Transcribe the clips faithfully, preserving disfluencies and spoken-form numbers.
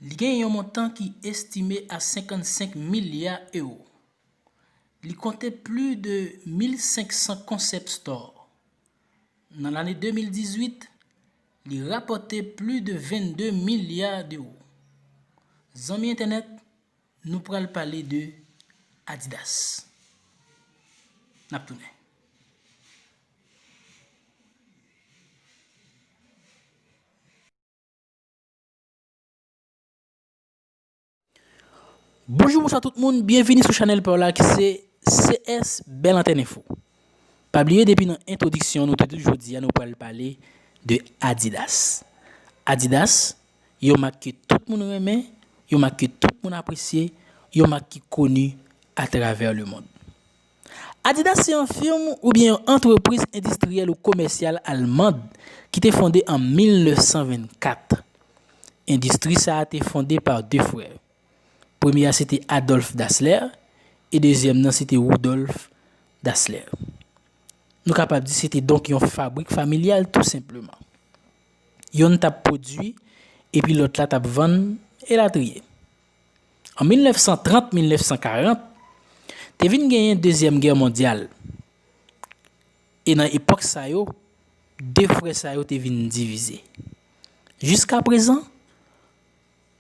Li gen yon montan ki estime a senkannsenk milya ewo. Li konte plis de mil senk san concept store. Nan lane de mil dizuit, li rapòte plis de vennde milya dewo. Zanmi entènèt, nou pral pale de Adidas. N ap tounen. Bonjou, bonswa tout moun, byenvini sou chanèl pa w la ki se C S Bèl Antèn Enfo. Pa bliye, depi nan entwodiksyon, nou te di jodi a nou pral pale de Adidas. Adidas, yon mak ke tout moun renmen, yon mak ke tout moun apresye, yon mak ki koni atravè lemonn. Adidas se yon fim oubyen yon antrepriz endistriyèl ou komèsyal almand ki te fonde an mil nèf san vennkat. Endistri sa a te fonde pa de frè. Premye a se te Adolphe Dassler e dezyèm nan se te Rudolf Dassler. Nou kapab di se te donk yon fabrik familyal tou senpleman. Yonn t ap pwodui epi lòt la t ap vann, elatriye. An mil nèf san trant, mil nèf san karant, te vin genyen Dezyèm Gè Mondyal. E nan epòk sa yo, de frè sa yo te vin divize. Jiskaprezan,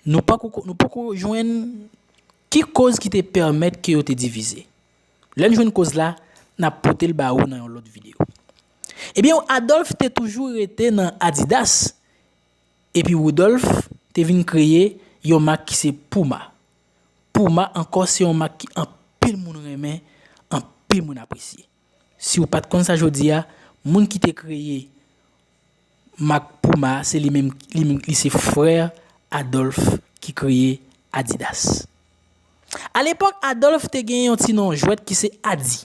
nou poko, nou poko jwenn ki koz ki te pèmèt ke yo te divize. Lè n jwenn koz la, n ap pote l ba ou nan yon lòt videyo. Ebyen, Adolphe te toujou rete nan Adidas, epi Rudolf te vin kreye yon mak ki se Puma. Puma ankò se yon mak ki anpil moun renmen, anpil moun apresye. Si w pa t konn sa jodi a, moun ki te kreye mak Puma, se li menm, li menm, li se frè Adolphe ki kreye Adidas. Alepòk, Adolphe te gen yon ti non jwèt ki se Adi.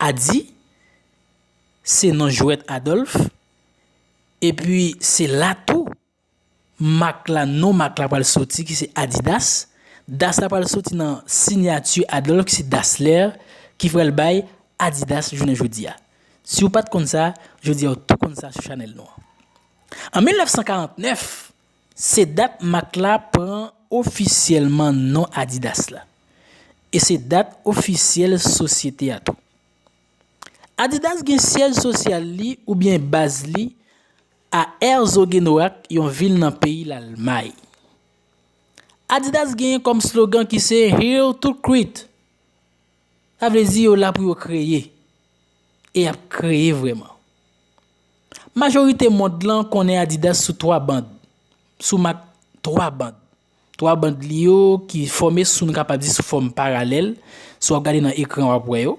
Adi, se non jwèt Adolphe, epi se la tou mak la, non mak la pral soti ki se Adidas. Das la pral soti nan siyati Adolphe ki se Dassler ki pral bay Adidas jounen jodi a. Si w pa t konn sa, jodi a w tou konn sa sou chanèl nou an. An mil nèf san karant nèf, se dat mak la pran ofisyèlman non Adidas la. E se dat ofisyèl sosyete a tou. Adidas gen syèj sosyal li oubyen baz li a Herzogenaurach, yon vil nan peyi Lalmay. Adidas genyen kòm slogan ki se Here to Create. Sa vle di yo la pou yo kreye. E y ap kreye vrèman. Majorite mond lan konnen Adidas sou twa band, sou mak twa band. Twa band li yo ki fòme sou, nou kapab di, sou fòm paralèl. Si w ap gade nan ekran, w ap wè yo.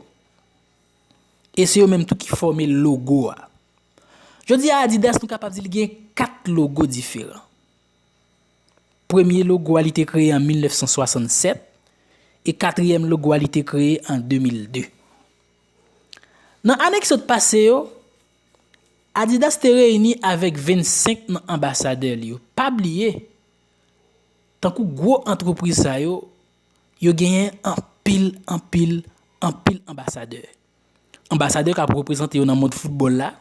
E se yo menm tou ki fòme logo a. Jodi a, Adidas, nou kapab di li gen kat logo diferan. Premye logo a, li te kreye an mil nèf san swasannsèt, e katriyèm logo a, li te kreye an de mil de. Nan ane ki sot pase yo, Adidas te reyini avèk vennsenk nan anbasadè li yo. Pa bliye, tankou gwo antrepriz sa yo, yo genyen anpil, anpil, anpil anbasadè. Anbasadè k ap reprezante yo nan mond foutbòl la,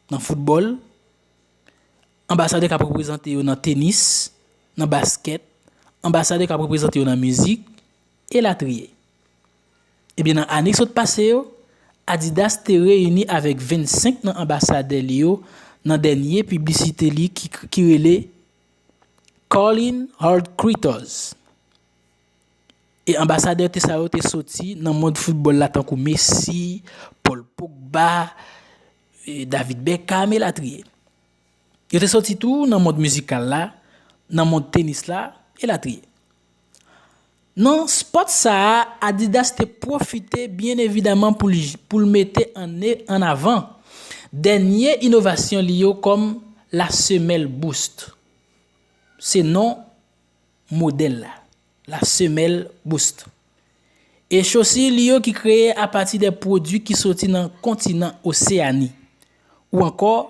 nan foutbòl, anbasadè k ap reprezante yo nan tenis, nan baskèt, anbasadè k ap reprezante yo nan mizik, elatriye. Ebyen, nan ane k sot pase yo, Adidas te reyini avèk vennsenk nan anbasadè li yo nan dènye piblisite li ki, ki rele Calling All Creators. E anbasadè te sa yo te soti nan mond foutbòl la tankou Messi, Paul Pogba, e David Beckham, elatriye. Yo te soti tou nan mond mizikal la, nan mond tenis la, elatriye. Nan spòt sa a, Adidas te pwofite, byen evidaman, pou l, pou l mete an, ann avan dènye inovasyon li yo kòm la semèl Boost. Se non modèl la, la semèl Boost. E chosi li yo ki kreye apati de pwodui ki soti nan kontinan Oseyani, ou ankò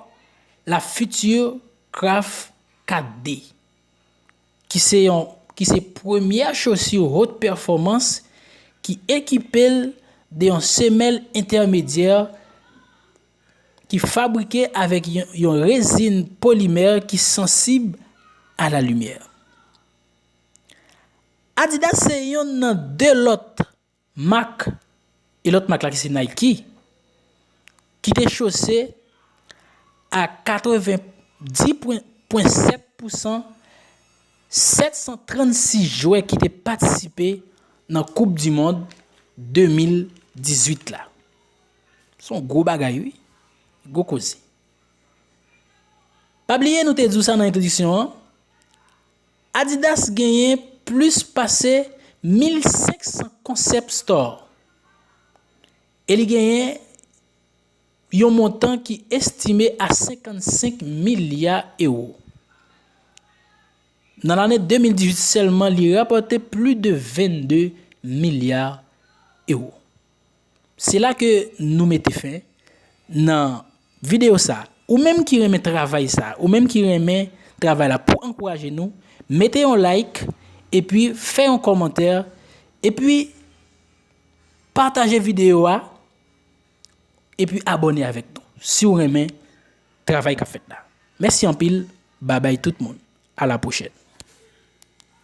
la Future Craft kat D, ki se yon, ki se premyè chosi haute performance ki ekipe l de yon semèl entèmedyè ki fabrike avèk yon, yon rezin polimè ki sansib a lalimyè. Adidas se yonn nan de lòt mak, e lòt mak la ki se Nike, ki te chose a katrevenndis pwen sèt pousan, sèt san trannsis jwè ki te patisipe nan Koup di Mond de mil dizuit la. Se yon gwo bagay, wi. Gwo koze. Pa bliye, nou te di w sa nan entwodiksyon an, Adidas genyen plis pase mil senk san concept store. E li genyen yon montan ki estime a senkannsenk milya ewo. Nan lane de mil dizuit sèlman, li rapòte plis de vennde milya ewo. Se la ke nou mete fen nan videyo sa. Ou menm ki renmen travay sa, ou menm ki renmen travay la, pou ankouraje nou, mete yon like, epi fè yon kòmantè, epi pataje videyo a, epi abòne avèk nou si w renmen travay k ap fèt la. Mèsi anpil, babay tout moun, a la pwochèn.